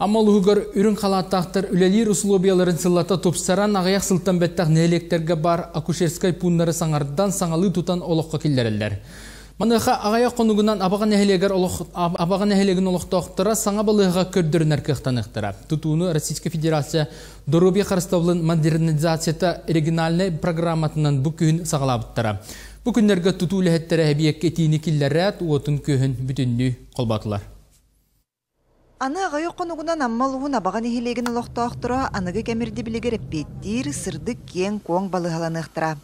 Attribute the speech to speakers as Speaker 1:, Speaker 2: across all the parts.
Speaker 1: Амма улууһугар үрүҥ халааттаахтар үлэлиир усулуобуйаларын сыллата тупсаран, аҕыйах сылтан бэттэх нэһилиэктэргэ баар акушерскай пууннары саҥардан, саҥалыы тутан олоххо киллэрэллэр. Маныаха аҕыйах хонугунан Абаҕа нэһилиэгэр олох Абаҕа нэһилиэгин олохтоохторо саҥа балыыһаҕа көрдөрүнэр кыахтаныахтара. Тутууну Российскай Федерация доруобуйа харыстабылын модернизацията региональнай программатынан бу күһүн саҕалаабыттара. Бу күннэргэ тутуу үлэһиттэрэ эбийиэккэ итиини киллэрээт, уотун-күөһүн бүтүннүү холботулар.
Speaker 2: Аны аҕыйах хонугунан Амма улууһун Абаҕа нэһилиэгин олохтоохторо аныгы кэм ирдэбилигэр эппиэттиир сырдык киэҥ-куоҥ балыыһаланыахтара.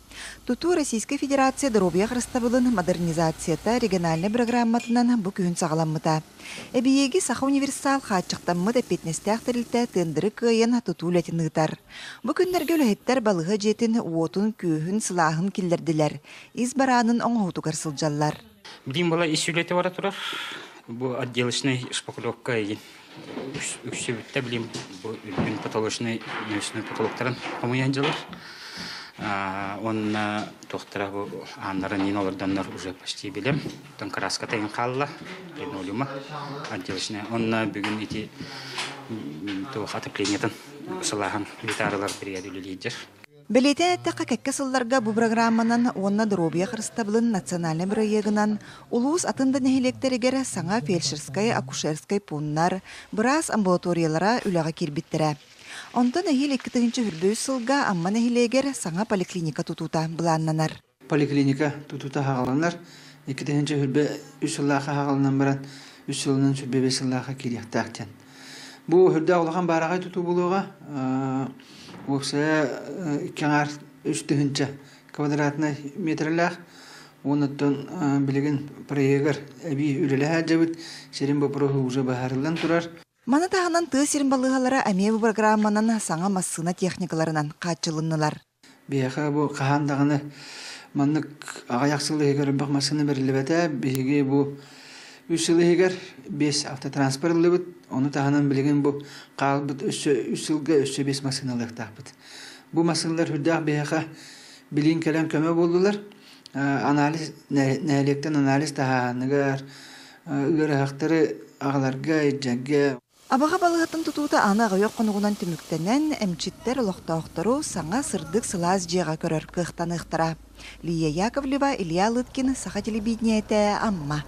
Speaker 2: Тутуу Российскай Федерация доруобуйа харыстабылын модернизацията региональнай бырагырааматынан бу күһүн саҕаламмыта. Эбийиэги Саха универсал хааччахтаммыт эппиэтинэстээх тэрилтэ тендеры кыайан тутуу үлэтин ыытар. Бу күннэргэ үлэһиттэр балыыһа дьиэтин уотун-күөһүн, сылааһын киллэрдилэр, ис бараанын оҥоһуутугар сылдьаллар.
Speaker 3: Билим была ис үлэтэ бара турар. Бу отделочный шпаклевка игин үксүбүттэ билим бу үрдүн потолочный нөсүнү потолоктарын хомуйан дьылар. Онна туохтара бу ааннарын иин олордоннор уже почти билем. Тон краската иин хаалла линолеума отделочная. Онна бүгүн ити туох отоплениетын сылааһын гитаралар бригада үлэлиирдер.
Speaker 2: Бэлиэтээн эттэххэ, кэккэ сылларга бу бырагырааманан уонна доруобуйа харыстабылын национальнай бырайыагынан улуус атын да нэһилиэктэригэр саҥа фельдшерскай-акушерскай пууннар, быраас амбулаториялара үлэҕэ киирбиттэрэ. Онтон эһиил 2023 сылга Амма нэһилиэгэр саҥа поликлиника тутуута былааннанар.
Speaker 4: Поликлиника тутуута хаҕаланар. 2023 сыллаахха хаҕаланан баран, үс сылынан 25 сыллаахха киириэхтээх диэн. Бу үрдээх улахан баараҕай тутуу буолуоҕа. Уопсайа икки аҥаар үс тыһыынча квадратнай метрэлээх. Уонуттан билигин проегар эбии үлэлэһэ сылдьабыт. Сирин боппуруоһу уже быһаарыллан турар.
Speaker 2: Маны таһынан тыа сирин балыыһалара эмиэ бу программанан саҥа массыына техникаларынан хааччылыннылар.
Speaker 4: Биһиэхэ бу хаһан даҕаны маннык аҕыйах сыл иһигэр элбэх массыына бэриллибэтэ. Биһиги бу үс сыл иһигэр биэс автотранспорт ыллыбыт. Ону таһынан билигин бу хаалбыт өссө үс сылга өссө биэс массыына ылыахтаахпыт. Бу массыыналар сүрдээх биһиэхэ билиин кэлэн көмө буоллулар. Анализ нэһилиэктэн анализ таһааһыныгар, ыарыһахтары аҕаларга, илдьэргэ.
Speaker 2: Абаҕа балыыһатын тутуута аны аҕыйах хонугунан түмүктэнэн, эмчиттэр олохтоохтору саҥа сырдык сылаас дьиэҕэ көрөр кыахтаныахтара. Лия Яковлева, Илья Лыткин, Саха телевидениетэ, Амма.